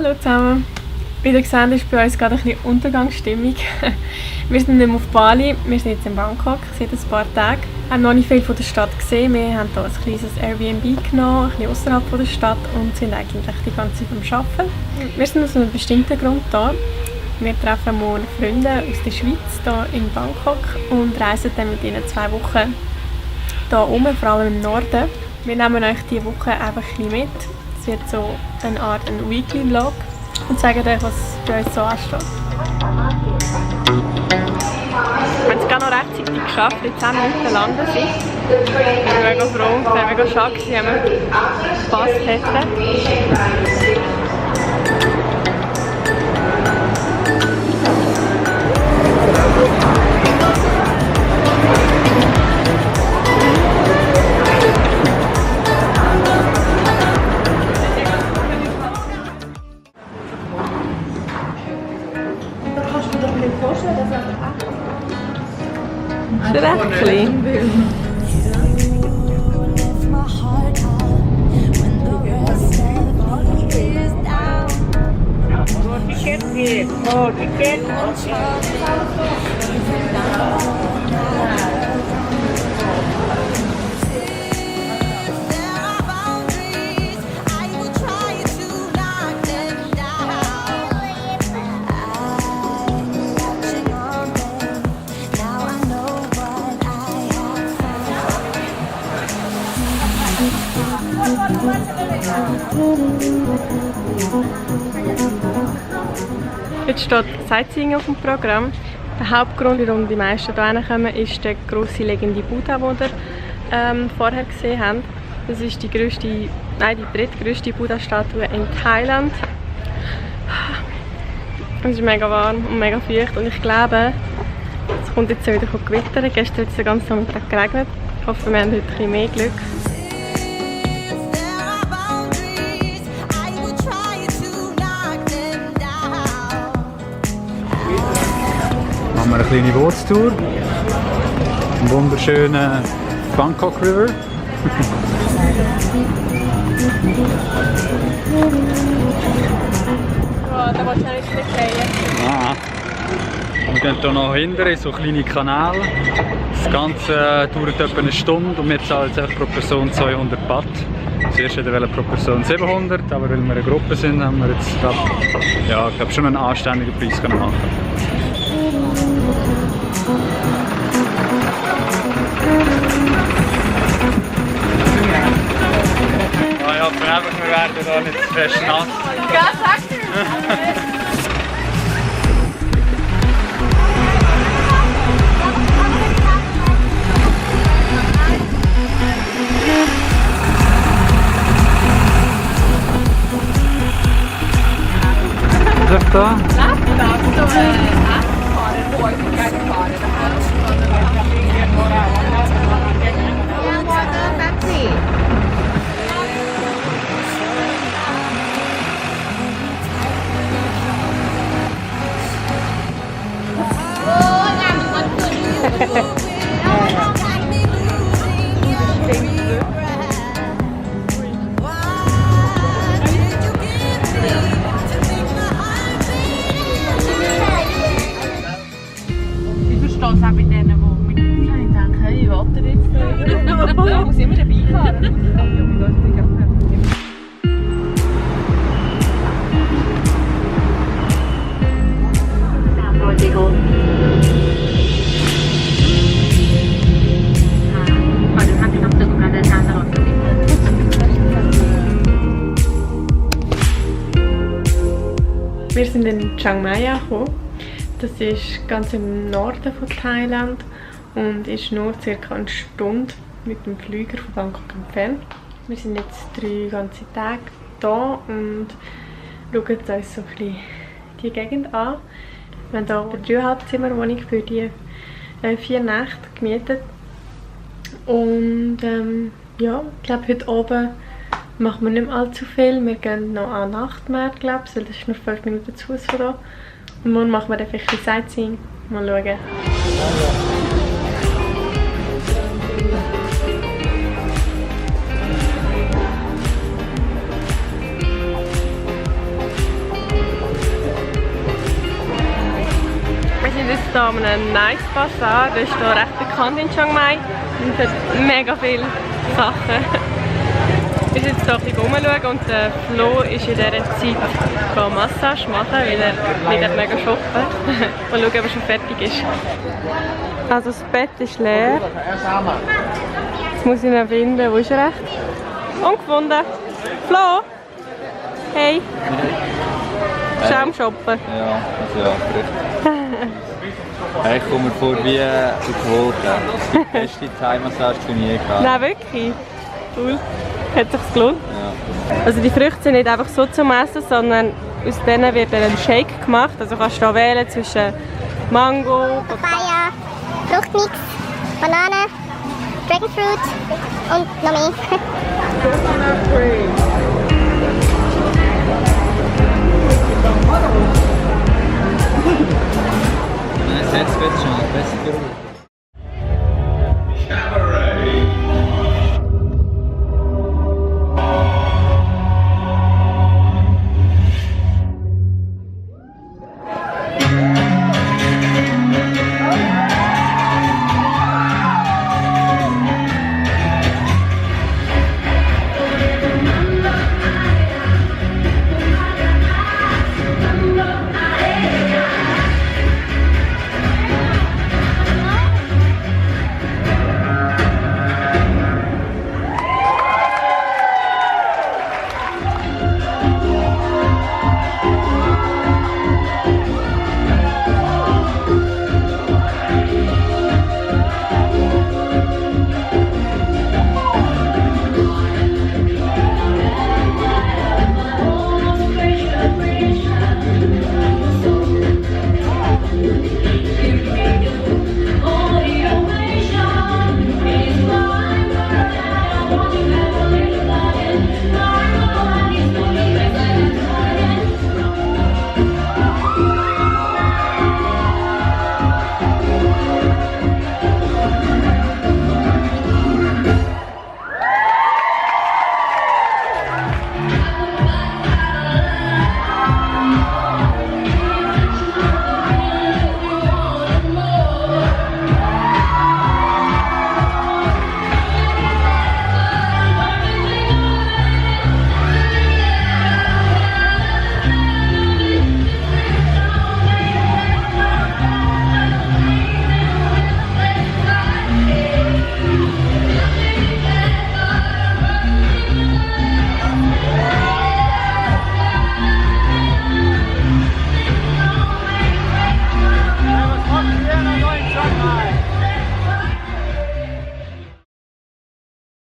Hallo zusammen! Wie ihr seht, ist bei uns gerade ein bisschen Untergangsstimmung. Wir sind nicht mehr auf Bali, wir sind jetzt in Bangkok seit ein paar Tagen. Wir haben noch nicht viel von der Stadt gesehen. Wir haben hier ein kleines Airbnb genommen, ein bisschen außerhalb von der Stadt und sind eigentlich die ganze Zeit am Arbeiten. Wir sind aus einem bestimmten Grund da. Wir treffen morgen Freunde aus der Schweiz hier in Bangkok und reisen dann mit ihnen 2 Wochen hier oben, vor allem im Norden. Wir nehmen euch diese Woche einfach ein bisschen mit. Es wird so eine Art ein Weekly-Vlog und zeigen euch, was bei uns so ansteht. Wir haben es gerade noch rechtzeitig geschafft, in 10 Minuten landen sie. Ich bin mega froh, es wäre mega schade gewesen, wenn wir gepasst hätten. Ist er recht klein? Jetzt steht Sightseeing auf dem Programm. Der Hauptgrund, warum die meisten hierher kommen, ist der grosse legende Buddha, den ihr vorher gesehen habt. Das ist die drittgrößte Buddha-Statue in Thailand. Es ist mega warm und mega feucht und ich glaube, es kommt jetzt wieder gewittern. Gestern hat es den ganzen Nachmittag geregnet. Ich hoffe, wir haben heute ein bisschen mehr Glück. Machen wir eine kleine Bootstour im wunderschönen Bangkok River. Oh, da willst du nicht gehen. Wir gehen hier noch hinten in so kleine Kanäle. Das Ganze dauert etwa eine Stunde und wir zahlen jetzt pro Person 200 Baht. Zuerst hätten wir pro Person 700, aber weil wir eine Gruppe sind, haben wir jetzt ich glaube schon einen anständigen Preis machen. Ich hoffe einfach, wir werden hier nicht zu fest nass. Ja, sag dir! Was ist da? Ich muss immer dabei fahren. Wir sind in Chiang Mai angekommen. Das ist ganz im Norden von Thailand und ist nur ca. eine Stunde mit dem Flüger von Bangkok entfernt. Wir sind jetzt 3 ganze Tage hier und schauen uns so ein bisschen die Gegend an. Wir haben hier eine 3,5 Zimmerwohnung für die 4 Nächte gemietet. Und ja, ich glaube heute oben machen wir nicht mehr allzu viel. Wir gehen noch an den Nachtmarkt, glaube ich. Das ist nur 5 Minuten zu Fuß von hier. Und morgen machen wir dann vielleicht ein Sightseeing. Mal schauen. jetzt hier an einem Nice Bazaar. Der ist hier recht bekannt in Chiang Mai und hat mega viele Sachen. Wir sind jetzt hier ein bisschen rumschauen und der Flo ist in dieser Zeit Massage machen, weil er nicht mega shoppen. Mal schauen, ob er schon fertig ist. Also das Bett ist leer. Jetzt muss ich ihn finden. Wo ist er echt? Ungefunden. Flo? Hey. Bist du auch am Shoppen? Ja, also ja, richtig. Ich komme mir vor wie Quote. Die beste Thai-Massage, die ich je gehabt. Nein, wirklich? Cool. Hat es sich gelohnt? Ja. Also die Früchte sind nicht einfach so zum Essen, sondern aus denen wird ein Shake gemacht. Also kannst du da wählen zwischen Mango, Papaya, Fruchtmix, Banane, Dragonfruit und noch mehr. Nein, jetzt wird es schon besser.